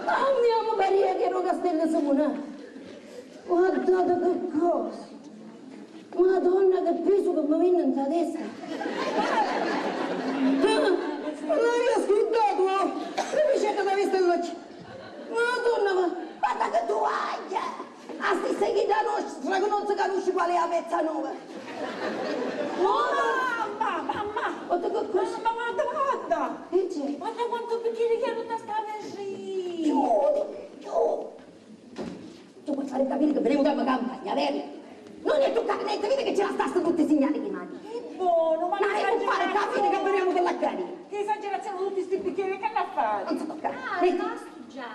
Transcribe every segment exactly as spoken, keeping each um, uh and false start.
A mia mi paria chi era u castellu Simuna. Guardate che cosa! Madonna, che pesu che mi vinni nta testa! Ah, l'avia scurdatu, oh! Lu piscieddu t'avia st'allocchi! Madonna, ma guarda che tu vai! A stissa chidda nostra che non si canusci quali è a pezza nova! Mamma, mamma! Guarda che cosa! Mamma, guarda, guarda! Che c'è? Guarda quantu bicchieri chi hannu nta sta vetrina! Chiudi, chiudi! Tu vuoi fare capire che venivo dalla campagna, vero? Non è toccare niente, vedi che ci la sta tutti i segnali di mani. È buono, ma non hai fatto fare capire che veniamo dalla carica. Che esagerazione, tutti sti bicchieri, che l'ha fatto? Non si tocca. Ah, è rimasto già.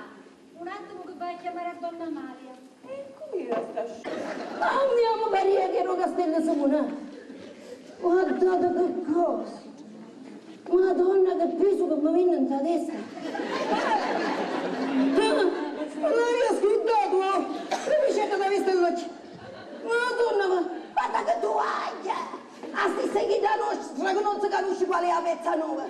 Un attimo che vado a chiamare a donna Amalia. E cui è sta sciura? Mamma mia, mi paria che era u castellu Simuna. Guardate che cosa! Madonna, che pesu che mi vinni nta testa! Ah, l'avia scurdatu, oh! Lu piscieddu t'avia st'allocchi! Madonna, ma guarda che tu vai! A stissa chidda nostra che non si canusci quali è a pezza nova!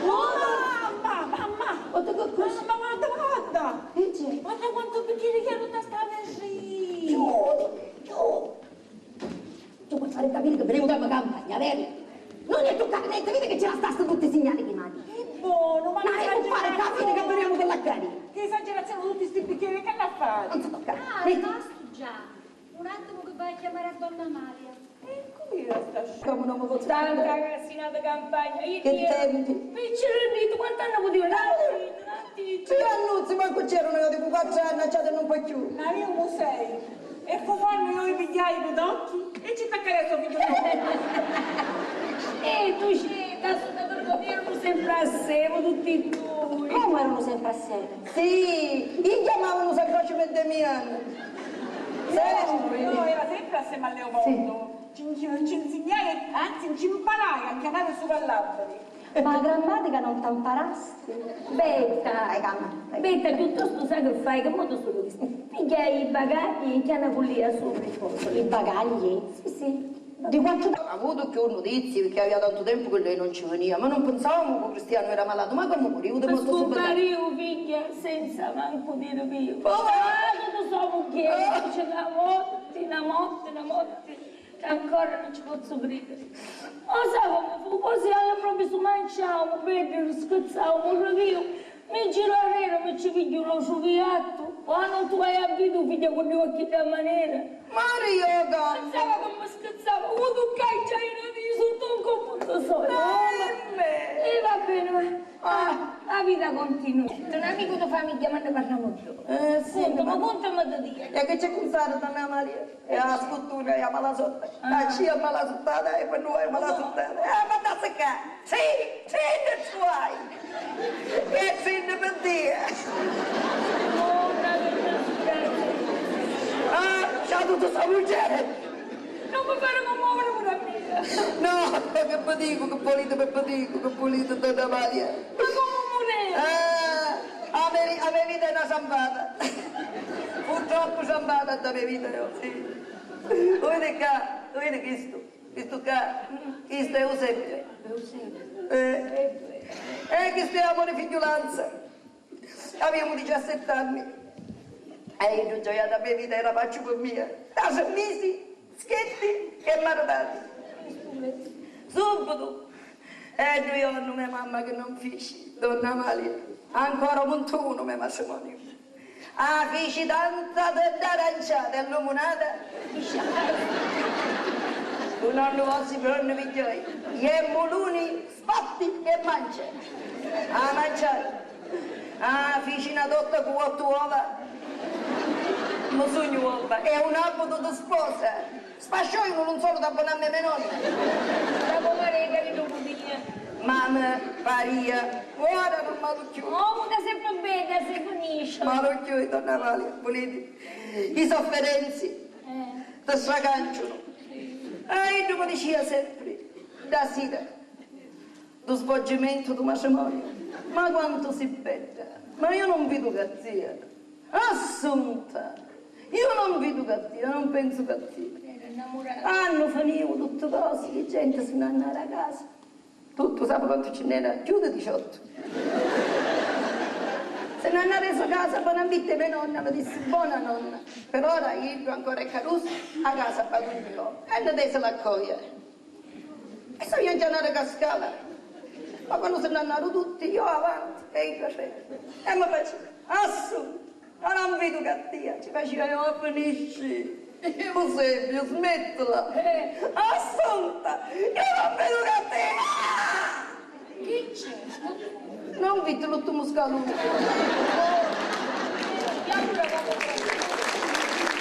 Mamma, mamma! Guarda che cosa! Mamma, guarda, guarda! Che c'è? Guarda quantu bicchieri chi hannu nta sta vetrina! Chiudi, chiudi! Tu vuoi fare capire che veniamo dalla campagna, vero? Non è toccare niente, vedi che ci la sta tutti i segnali di mani. È buono, ma non hai fatto fare capire che veniamo dalla carica. Che esagerazione, tutti sti bicchieri, che l'ha fatto? Non si tocca. Ah, è rimasto già. Un attimo che vado a chiamare a donna Amalia. E cui è sta sciura? Come non mi posso... Tanta cassinata campagna, io... Che tempi? Piccirinnitu, quant'anni puteva? Sì, annuzzi, mancu c'erano, io dico quattro anni, acciate non può più. Ma io musei. E fu quannu io i pigghiai i putocchi e ci taccai a so figghiu. E tu sceta, sutta per poterlo sempre assieme, tutti e due. Come erano sempre assieme? Sì, i chiamavano San Cosimo e Damiano. Sempre. Io era sempre assieme a Leopoldo. Sì. Ci, ci, ci insignai, anzi, ci imparai a chianari supra l'alberi. Ma a grammatica non t'amparasti? Betta, betta, piuttostu sai che fai, che mo tu sulu visti. Pigghia i bagagli e chiana cu lia supra il coso. I bagagli? Sì, sì. Di quantu... Avutu cchiù nutizii, picchì avia tantu tempu chi lei non ci venia, ma non pinsavamu ca u cristianu era malatu, ma comu muriu? Di mortu subito. Scumpariu, figghia, senza mancu diri viu. Poveru! Ah, tu so mugghieri, dice, na morti, na morti, na morti. Ancora non ci pozzu cridiri. O sai comu fu? Cosi alla propriu su manciamu, beddi, schizzaumu, ridiu. Mi giru arrera, mi ci pigghiu l'otru viattu. Quannu tu vai a vidi u figghiu cu ddi occhi dda manera. Maria, ca... Pensava ca mi schizzava, u tuccai già era di sotto un colpu di sole. E va bene, va. Ah, la vita continua. Un amicu di famigghia, ma ne parliamo dopo. Eh, sì, contami, ma contami di Dio. E che c'è cuntari, donna Maria? E a scuttura e a malasotta. Ah. A scia malasuttata e quannu vai malasuttata. Eh, ma da secca. Sì, sì, ci vai. Che sì, per Dio. Ah, c'ha tutto sta mugghieri. Non mi fare commuovere pure a mia. No, che vi dico, che volete, che vi dico, che volete, donna Maria? Ma comu vulete? Ah, a me, a me vita è una ciampata. Purtroppo ciampata sta me vita, io, sì. Lo vedi qua? Lo vedi chistu? Chistu qua? Chistu è Eusebio. Eusebio. Eh. Eh, chistu è amore e figghiulanza. Aviamu diciassette anni. E iddu gioia da me vita era facciu pi mia. Da sei misi, schetti e maritati. Subbitu. E dui jornu me mamma chi non fici, donna Amalia, ancora muntunu me matrimoniu. Ah, fici tanta d'aranciata e lumunata. Cu nonnu vossi pronnu vi gioi. Iemmu luni. Sbatti e mancia! Ah, manciari! Ah, fici na torta cu ottu uova! Mi sugnu uova! E un abbutu di sposa! Spascioi un lunzolu da bonammi a me nonna! Da comare e cari dopu di mia! Ma mi paria! Ora non m'alu cchiù! Omu ca sempre bedda si finisce! M'alu cchiù, donna Amalia, vuliti? I sofferenzi ti stracanciunu! E iddu mi dicia sempri, da sira. Dû svolgimentu dû matrimoniu. Ma quantu si bedda! Ma io non vidu ca zia. Assunta! Io non vidu ca zia, non pensu ca zia. Era innamorata. Hannu finiu tutti cosi, i genti si n'hannu a casa. Tuttu, sapi quantu ci n'era? Cchiù di diciottu. Nun hannu resu casa, bona vita, me nonna mi dissi: "Bona nonna, per ora iddu ancora è carusu, a casa paguni io." E nni tesi la coia. E s'avia già nari ca scala. Ma quannu si nn'annaru tutti, io avanti e iddu arreri. E mi facia: "Assunta, ora non vidu ca tia." Ci facia: "Io a finisci." Eusebio, smettila! Eh. Assunta, io non vedo cattiva! Chi c'è? Non vidi l'ultimu scalone?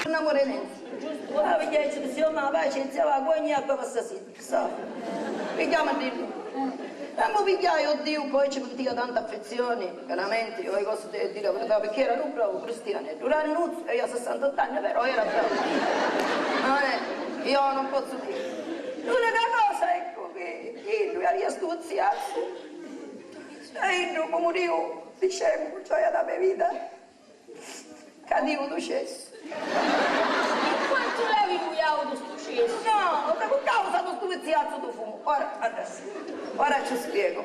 L'amore Nenzi. Ah, vedi, ci siamo, ma vai, ci siamo, a guagna, come sta sì. Sa, pigghiamu a diri. E mi pigghiai, oddiu, poi ci pintia tanta affezzioni, veramenti, io vi pozzu di-, diri la verità, pirchì era nu bravu cristianeddu, rannuzzu, avia sessantottu anni, però era bravu. Ah, eh, io non pozzu diri. L'unica cosa, eccu, chi iddu avia stu viziazzu, e iddu, comu Diu, dicemu, gioia da me vita. Cadiu du cessu. E quantu l'avivu jautu stu cessu? No, fu causa di stu viziazzu du fumu. Ora, adesso, ora ci spiego.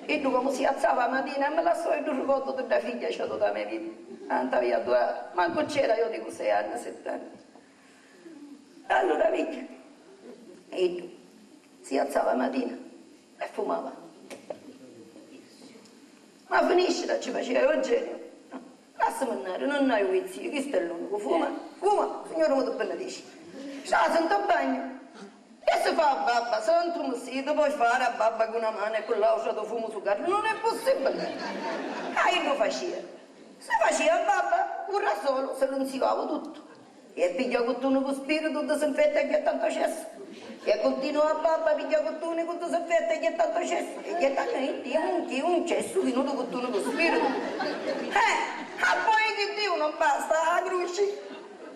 Iddu comu si alzava a matina e mi lassò iddu ricordu di dda figghia, ci ha data me vita. Tantu avia due, mancu c'era, io dicu sei anni, sette anni. Allura, vidi, iddu si alzava a matina e fumava. Ma finiscila, ci facia: "Eugenio, lassami annari, non haiu vizii, chistu è l'unicu, fuma, fuma, Signore mi ti benedisci." Sciasi nta bagnu e si fa a babba: "Santu mi si, ti poi fari a babba cu na manu e cu l'autra tu fumu sucarri, non è possibile." Ca iddu facia? Si facia a babba, curra solu, si lu nziuavu tuttu. E pigghia cuttuni cu spiritu, disinfetta e jetta nto cessu. E cuntinua a babba, pigghia cuttuni cu disinfetta e jetta nto cessu. E jetta nenti, un, chi un cessu chinu di cuttuni cu spiritu. Eh, e poi chi Diu non basta, a cruci.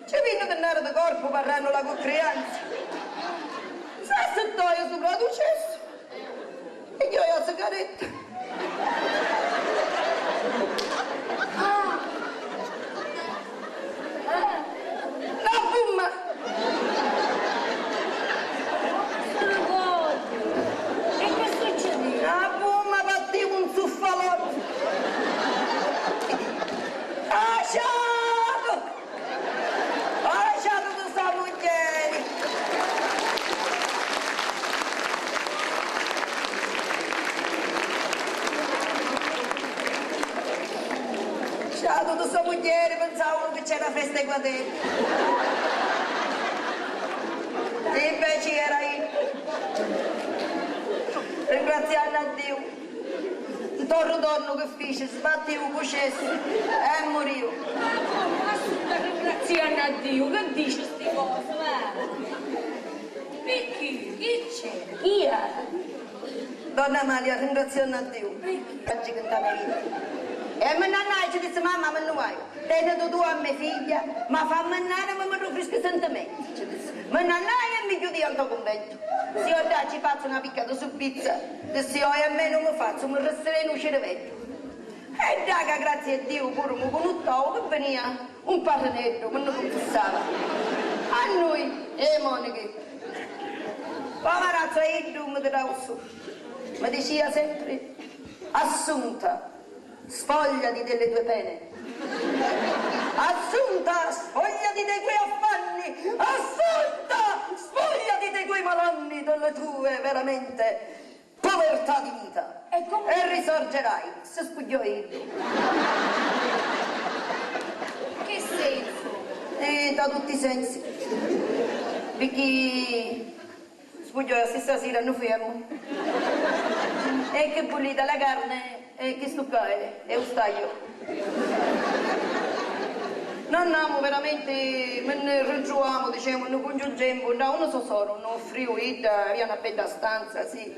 Ci vinni di nari di corpu parrannula cu crianzi. S'assittoi supra du cessu. E io la sigaretta. Ah! Ah! La fumma! Sulu cosi! E che succedì? La fumma, battivu un zuffalottu! Asciatu! Ora sciatu di sta mugghieri! Sciatu di sta mugghieri, pensavanu chi c'era festa e guateri. E inveci era iddu. Ringraziannu a Diu. Nto ritornu chi fici? Sbattiu cu cessu e muriu. Ma comu, Assunta, ringraziannu a Diu, chi dici sti cosi, va? Picchì? Chi c'è? Ia? Donna Amalia, ringraziannu a Diu. Picchì? Oggi cantava io. E mi nn'annai, ci dissi: "Mamma, mi nni vaiu. Tenitu tu a me figghia, ma fammi nnari, mi, mi rufriscu i sentimenti", ci dissi. Mi nn'annai e mi chiudia nto cunventu. Si io ddà ci fazzu na picca di subbizza, dissi io, e a menu mi fazzu, mi ristirenu u ciriveddu. E ddà ca, grazia a Diu, puru mi cunuttau chi vinia un parrineddu, mi nni cunfissava a nui, e i monichi. Povarazzu, e iddu mi tirau su. Mi dicia sempri: "Assunta, sfogliati delle tue pene. Assunta, sfogliati dei tuoi affanni. Assunta, sfogliati dei tuoi malanni, delle tue veramente povertà di vita. E come? E risorgerai." Si spugghiò iddu. Che sensu? Eh, da tutti i sensi. Picchì spugghiò e a stissa sira nni fuiemu. E chi vuliti, la carni, e chistu ccà è, è u stagliu. Nn'annamu, veramenti, mi nni ritruvamu, dicemu, nni cungiungemu, nn'ha unni so soru, nni offriu, idda avia na bedda stanza, sì,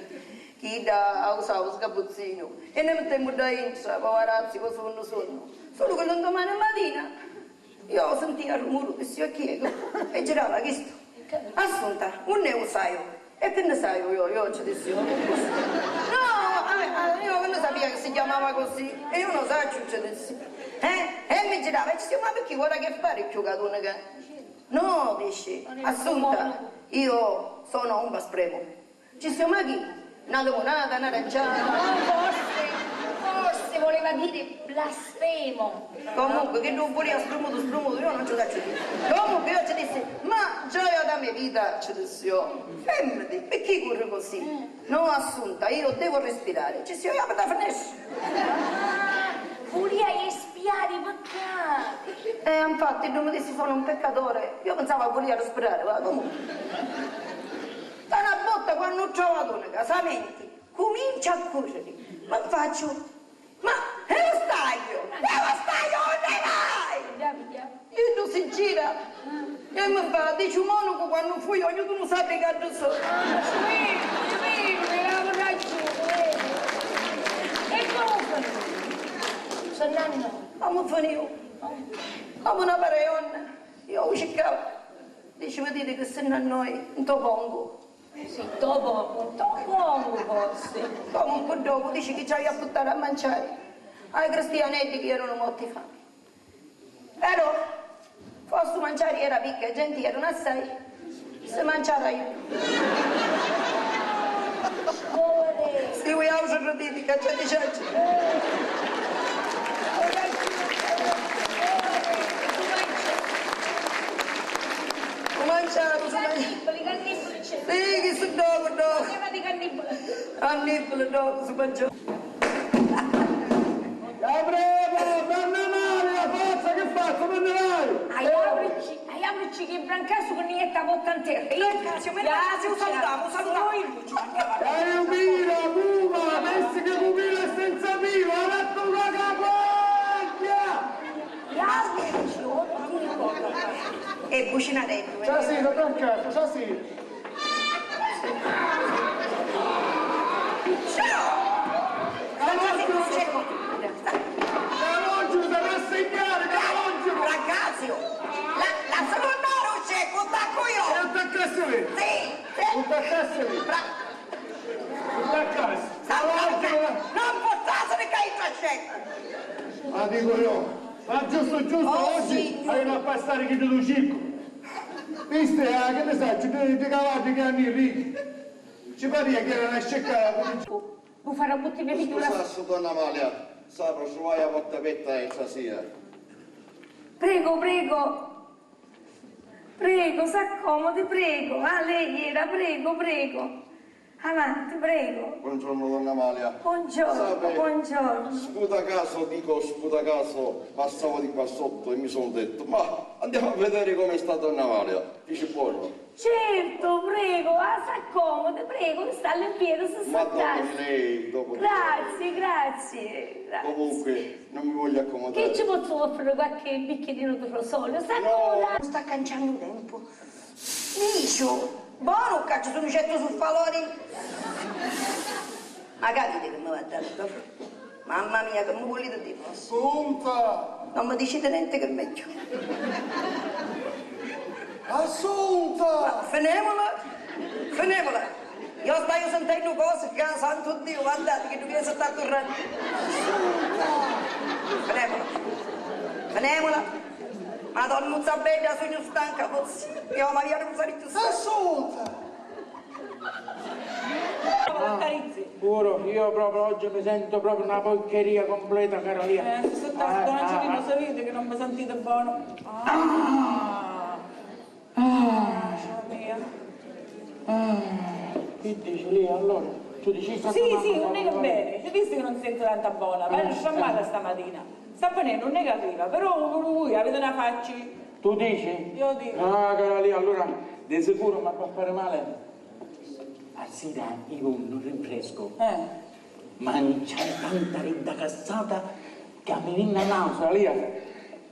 chi idda a usau sgabuzzinu, e nni mittemmu ddà intra, povarazzi, cu sunnu sunnu. Sulu chi lu ndomani matina io sintia rumuru, dissi: "Chi è?" E girava chistu: "Assunta, unn'è u saiu?" "E chi nni saiu io?" Io ci dissi: "No, ah, ah, io non sapia che si chiamava così." "E io non sacciu", ci dissi. Eh? E mi girava e ci dissi: "Ma picchì, ora che fari cchiù ca tunica?" "No", dici, "Assunta, io sono un paspremu." Ci dissi: "Ma chi? Na limunata, n'aranciata?" "No, forsi, forsi." Voleva dire blasfemo. Comunque, chi lu vulia sprumutu sprumutu, io non ci sacciu chi. Comunque, io ci dissi, ma gioia da me vita, ci dissi io, fermati, perché corri così? No, Assunta, io devo respirare. Ci si io da finestra. Ah, vulia espiare i peccati. Eh, infatti, lui mi disse, sono un peccatore. Io pensavo che volia respirare, ma comunque. Da una botta, quando ho trovato una casamenti, comincia a correre. Ma faccio, ma e lo staglio? E lo staglio, dove vai? Iddu si gira e mi fa, dici, u monacu quannu fui, ognunu sapi ca ddu sò. Ah, vedi, vedi, aveva ragione, vedi. E comu finiu? Sennanno. Comu finiu? Comu una paraionna. Io u circavo. Dici, viditi chi si nn'annoi, nto pongu. Sì, nto pongu, nto pongu forsi. Comunque dopu dici chi ci haiu a puttari a manciari ai cristianeddi chi erunu morti i fami. Però, forsi u manciari era picca, e genti erunu assai, si manciara iddu. Poveri. Si vuiautri riditi, ca c'è di c'è. U manciaru, si manciaru. Cannibali, cannibali. Sì, chi si dopu, dopu. Problema di cannibali. Cannibali, dopu, si mangiò. Gabriele, donna Maria, forza, che fazzu, dove vai? Aiaprici, aiaprici che brancasu che ne jetta botta in terra. Io ringrazio, me ne vado, salutiamo, salutiamo. Dai, un vino, puma, messi che pupilla senza vino, ha detto una capagna! Aiaprici, oddio. E bucinarello, eh. Stasera, brancasu, stasera. Caloggiu! Caloggiu, s'ha rassegnari, Caloggiu! Brancasio! La, lassalu andari, u ceccu, attaccu io! E attaccassi lui! Sì, sì! Attaccassi lui! Bra- Attaccassi! Caloggiu! Non portasili ca io ceccu! Ma dico io, ma giusto giusto, oh, oggi hai da passare chi tu circo! Viste, ah, che ne saccio, di, di cavalli che hanno i riti. Ci paria che era una sceccata. Lu farà buttare via. Scusassi, donna Amalia, sa, truvai a porta aperta e stasera. Prego, prego. Prego, s'accomodi, prego. Ah, lei era, prego, prego. Avanti, prego. Buongiorno, donna Amalia. Buongiorno, buongiorno. Sputa caso, dico sputa caso, passavo di qua sotto e mi sono detto, ma andiamo a vedere come sta donna Amalia. Dice buono. Certo, prego, ah, s'accomodi, prego, sta in piedi, si... Ma dopo di lei, dopo di lei. Grazie, grazie, grazie. Comunque, non mi voglio accomodare. Che ci posso offrire qualche bicchierino di rosolio? Sa cosa? No. Sta canciannu u tempu. Dici, bonu ca ci sunnu certi suffalori. Ma capiti chi mi va a dari sto fruttu? Mamma mia, chi mi vuliti diri? Assunta! Non mi diciti nenti chi è megghiu. Assunta! Ma finèmula! Finèmula! Io staiu sintennu cosi ca, santu Diu, guardati chi ddu chini si sta turrennu. Assunta! Finèmula! Finèmula! Madonnuzza bedda, sugnu stanca, forsi io m'avia di pusari chiù stanca. Assunta! Puru, io proprio oggi mi sento proprio una porcheria completa, cara Lia. Eh, se sotto a sto angiolinno si vede che non mi sentite buono. Ah! Ah! Mamma mia. Ah! Che dici, Lia, allora? Tu dici... Sì, sì, non è che bene. Ci dici che non sento tanta buona, ma non sta male stamattina. Sta venennu negativa, però voi avete una facci. Tu dici? Io dico. Ah, cara Lia, allora di sicuro mi fa fare male. A sira io non rinfresco. Eh. Mancia tanta ridda cassata che mi venne a nausea, Lia.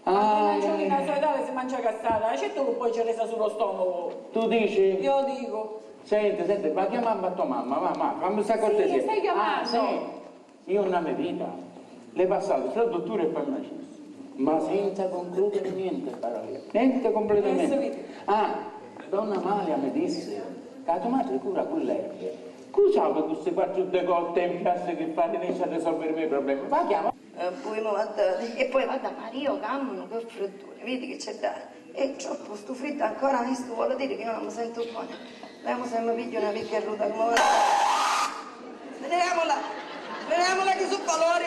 Ah, non c'è una soia si mangia cassata, certo che poi ci resta sullo stomaco. Tu dici? Io dico. Senti, senti, va chiamando a tua mamma, va, va, fammi sta cortesia. Sì, stai chiamando. Ah, sì. Io nna me vita l'hai passatu tra dutturi e farmacisti, ma senza concludere niente, cara Lia. Niente completamente. Ah, donna Amalia mi disse ca to matri cura cu l'erbe. Cu sapi cu sti quattru decotti e mpiastri chi fari nesci a risolviri i me problemi? Va chiama. E poi mi guardati, e poi guarda Maria, o camminu, che freddura, vidi chi c'è da... È troppu stu friddu ancora, mi stu vuole dire che io non mi sento buona. Vediamo se mi piglio una picchia ruda come ora. Vediamola, vediamola chi su valori.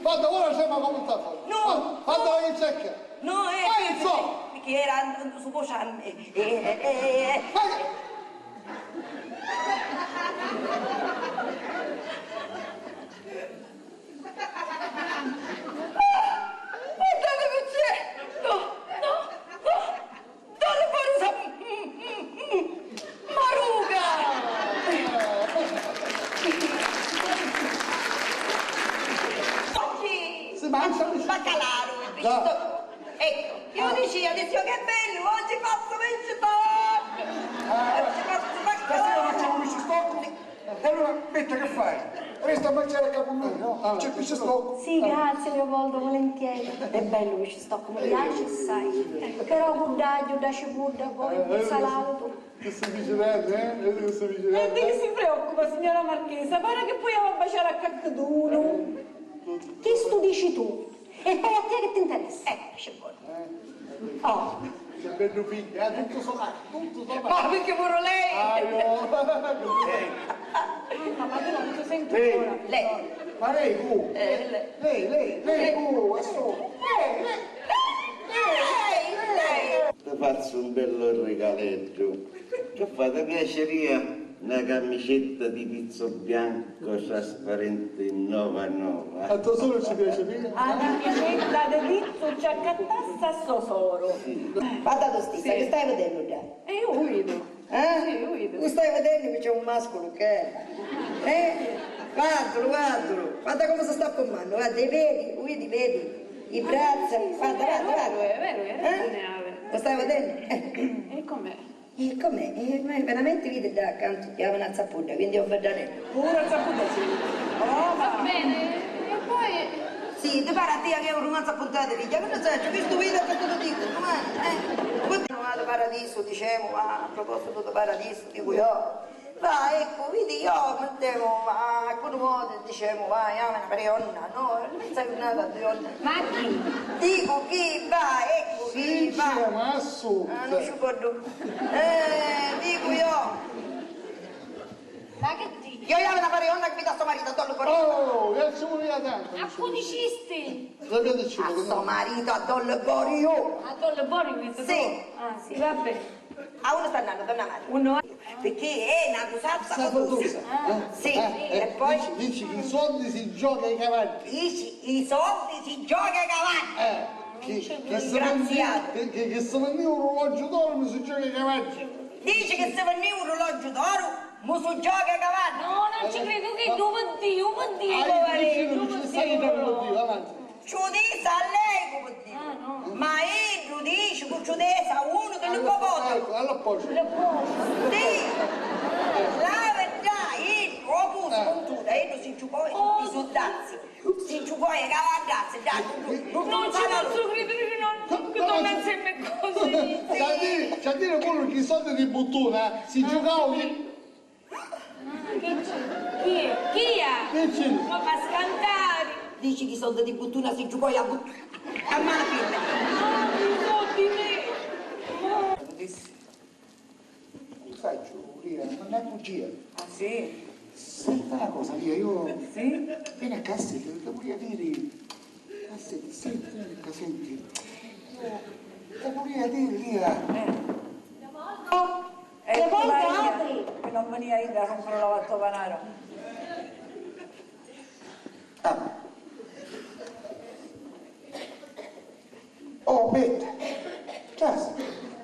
Guarda, ora semu a cominciare. No, no. Guarda, io c'è che. No, eh, vai, insomma. Perché era su voce a me. Eh, eh, eh, eh. Vai. Guardate che c'è! No, no, no! Donna Parusa! Maruca! Oggi! Si mangia il baccalà, il risotto. Ecco, io dicevo, dicevo che bello, oggi faccio vincitore! Ah, oggi faccio baccalà! Stasera facciamo vincitore? E allora, Betta, che fai? Resta a mangiare a capo mio, no? Ah, c'è più stocco. Sì, grazie, Leopoldo, volentieri. È bello questo stocco, mi piace assai. Però cu d'aglio, da cipudda, poi eh, eh, salatu. Che si dice bene, eh? Vedi che si dice bene, eh? E di chi si preoccupa, signora Marchesa? Pare che poi va a baciare a caccheduno. Chistu dici tu. E poi a te che ti interessa? Eh, ci vuole. Oh. Che bellu figlio, eh? Tutto sommato, tutto sommato. Ma perché pure lei? Ah, no. Mamma, però non ti sento ancora. Lei. Ma lei, uh. Eh, lei. Lei, lei, lei, uh, assolto. Lei, lei. Lei, lei. Ti fazzu un bellu rigaleddu. Che fa? Ti piaceria na camicetta di pizzo bianco trasparente nova nova? A to soru ci piace mica? A camicetta di pizzo ci accattassi a so soru. Sì. Guarda tu stessa, sì, che stai vedendo già? E io vedo. Eh? Sì, io vedo. Lu stai vedennu chi c'è un masculu che è? Eh? Guardalo, guardalo. Guarda come si sta formando, guarda, i pedi, lu vidi, vedi? I braccia, sì, sì, guarda, guarda, guarda. È vero, è vero, hai ragione. Eh? Lo stai vedendo? Eh. E com'è? E com'è? Eh, ma veramente vidi da accanto che aveva una zappudda, quindi ho veduto. Pure a zappudda sì. Oh, ma... Va bene, e poi... Sì, ti pare a tia che è un romanzo appuntato, figlia? Che ne sai, c'è questo video che te lo dico, domani, eh? Poi no, vado paradiso, diciamo, va, a proposito di paradiso, dico io, va, ecco, vedi, io mettevo, ma a quel modo, diciamo, va, io me ne prego, no, non sai nada di oggi. Ma chi? Dico chi va, ecco, chi va. Sì, ma assunta. Ah, non ci posso. Eh, dico io. Ma che dici? Io ll'avi na parionna che mi dà sto marito, a Don Borino. Oh, che ci vulia tanto? A cu dicisti? Sapete ci... A sto marito, a Don Borino. A Don Borino mi... Sì. Ah, sì, va bene. A uno sta andando, donna Maria? Uno. Perché è una cosazza. Sapatusa, eh? Sì, eh, e poi? Dici, dici che i soldi si gioca ai cavalli. Dici, i soldi si gioca ai cavalli. Eh, che, che si vende, che, che, che si vende un orologio d'oro, ma si gioca ai cavalli. Dici che si vende un orologio d'oro, ma si gioca ai cavalli. No, non ci credo, che dove Dio, ma Dio, ah, io poveretto, dove Dio, avanti. Ciudisa a lei, come dico. Ah, no. Ma iddu dici cu ciudesa a unu che lu popotu. Ecco, all'opposto. L'opposto. Sì. La verità, iddu, opposto, eh, con tutto, iddu si ciucò i suddazzi. Si ciucò i cavaddazzi, dai, tu, tu, tu, non ci posso credere, no, che torna insieme così. C'ha a dire, c'ha a dire pure che i soldi di buttuna si giocava. Ah, chi c'è? Chi è? Chi è? Chi c'è? Ma fa scantari! Dici chi soldi di buttuna si giucò a but-, a mano firme. Ah, i soldi me! Lo sai, Giulia, non è bugia. Ah, sì? Senti una cosa, Lia, io... Sì? Vieni a casa, ti voglio dire. Ah, senti, senti, senti. Io ti volevo dire, Lia. Eh. Oh, eh, che volta apri? Che non venia io a rompere la vattopanara. Ah. Oh, Betta. Ciao.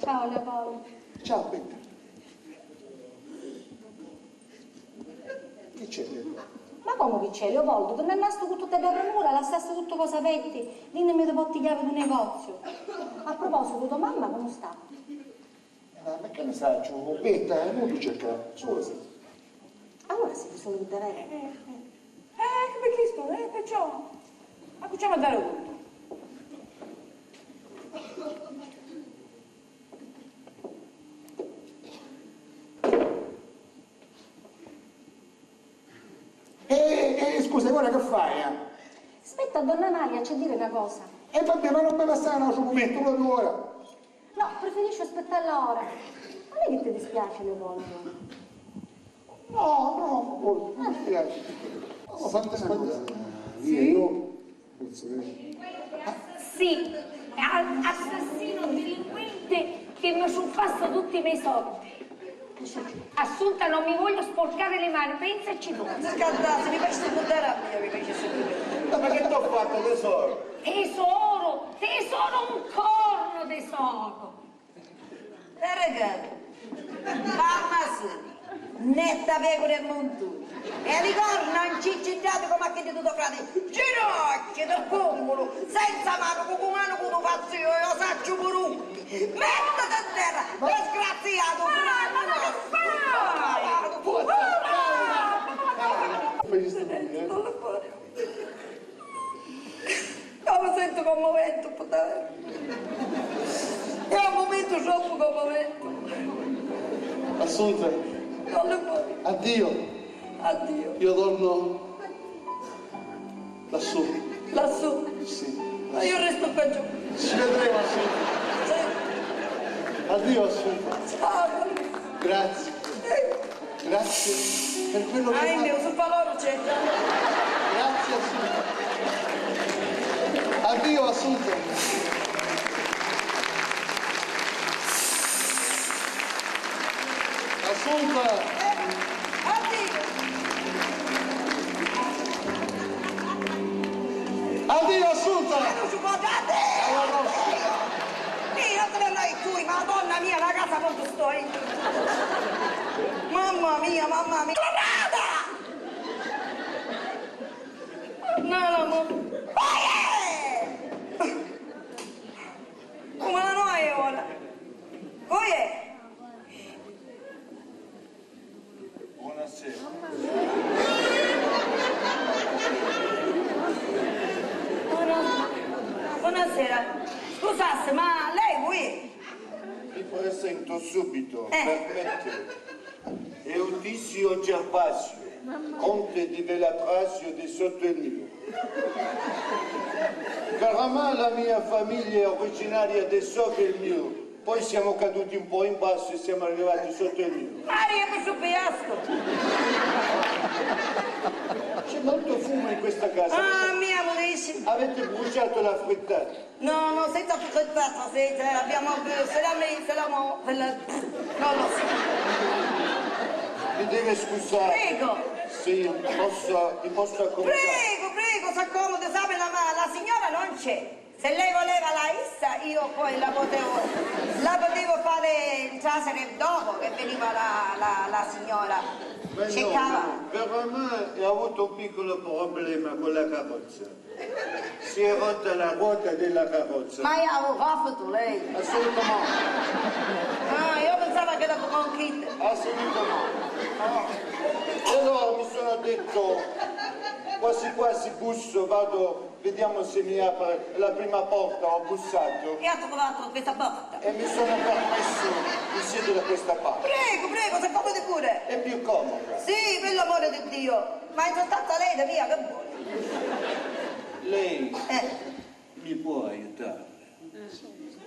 Ciao, Leopoldo. Ciao, Betta. Comu chi c'è, Leopoldu, ti nn'annastu cu tutti e dda premura, lassasti tuttu cosa petti, dinnimi ti potti chiavi dû negoziu. A propositu, to mamma comu sta? Eh, ma chi ni sacciu, Betta, è inutili cercari, sulu sì. Allura siti sulu di bevere? Eh, eh, eh. Eh, chi pi chistu, eh, perciò accunciamu a dari contu. Eh, eh, scusa, e ora che fai, eh? Aspetta, donna Maria, c'è dire una cosa. E vabbè, ma non mi passare un altro momento, proprio ora. No, preferisci aspettalla ora. Non è che ti dispiace, Leopoldo? No, no, non mi dispiace. Oh, fate una cosa. Sì? Io, forse, eh. Sì, a-, assassino, delinquente, che mi ciuffassa tutti i miei soldi. Assunta, non mi voglio sporcare le mani, pensaci tu. Scaldassi, mi facessi buttare a mia, mi facessi buttare. Ma che t'ho fatto, tesoro? Tesoro, tesoro, un corno, tesoro. Arregato, mamma sua, netta pecora e muntuni, e li corna ncicciddati comu a chiddi di to frati, ginocchia di pùmmulu, senza manu, cu cu manu cu tu fazzu io, io sacciu puru unni. Mettiti in terra, disgraziatu, non lo fare. Io mi sentu commovento, puttana. È un momento troppo commovente. Assunta. Non lo vuoi? Addio. Addio. Io torno lassù. Lassù? Sì. Ma io resto qua giù. Ci vedremo, Assunta. Sì. Addio, Assunta. Ciao. Grazie. Grazie per quello che hai fatto. Ai, mio, sul paloro c'è. Grazie, Assunta. Addio, Assunta. Assunta. Eh, addio. Addio, Assunta. Ma non si può dare. Io te ne andai tu, Madonna mia, la casa quanto sto io. Mamma mia, mamma mia. Tornata! No, no, no. Oie! Come la noia ora? Oie! Buonasera. Buona-, buonasera. Scusassi, ma lei cu è? Mi presento subito, eh, permette. Eutizio Gervasio, conte di Velatrasio di Sotto il Muro. Caramà, la mia famiglia è originaria di Sotto il Muro. Poi siamo caduti un po' in basso e siamo arrivati sotto il muro. Maria, questo fiasco! C'è molto fumo in questa casa. Ah, mia, vuoi dire? Avete bruciato la frittata. No, no, senza frittata, senza, abbiamo, eh, salame, salamo, quella, non lo so. Mi deve scusare. Prego. Sì, posso, mi posso accomodare? Prego, prego, s'accomodi, sa, la, ma la signora non c'è. Se lei voleva la issa, io poi la potevo, la potevo fare trasere dopo che veniva la, la, la signora. Ma no, cercava. Veramente ho avuto un piccolo problema con la carrozza. Si è rotta la ruota della carrozza. Ma io avevo fatto lei. Assolutamente. Ah, io pensavo che era con chi. Assolutamente. Ah. E allora mi sono detto, quasi quasi busso, vado. Vediamo se mi apre la prima porta, ho bussato. E ha trovato questa porta. E mi sono permesso di sedere da questa parte. Prego, prego, s'accomodi pure. È più comoda. Sì, per l'amore di Dio. Ma è stata lei da mia, che vuole? Lei, eh, mi può aiutare?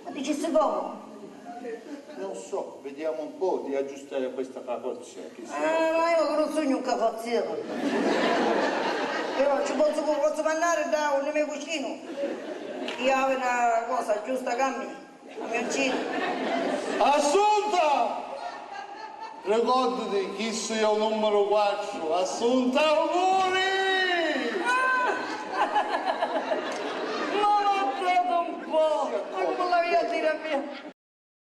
Ma dicessi comu? Non so, vediamo un po' di aggiustare questa carrozza che si... Ah, ma io non sugnu un carrozziere. Però ci pozzu, pozzu mannari da un me cucinu. Chi havi na cosa giusta ca mi, a mio cinu. Assunta! Ricordati, chissu è u nummaru quattru. Assunta, auguri! Ah! Ma guardate un po'! Ma come l'avia a dire a me?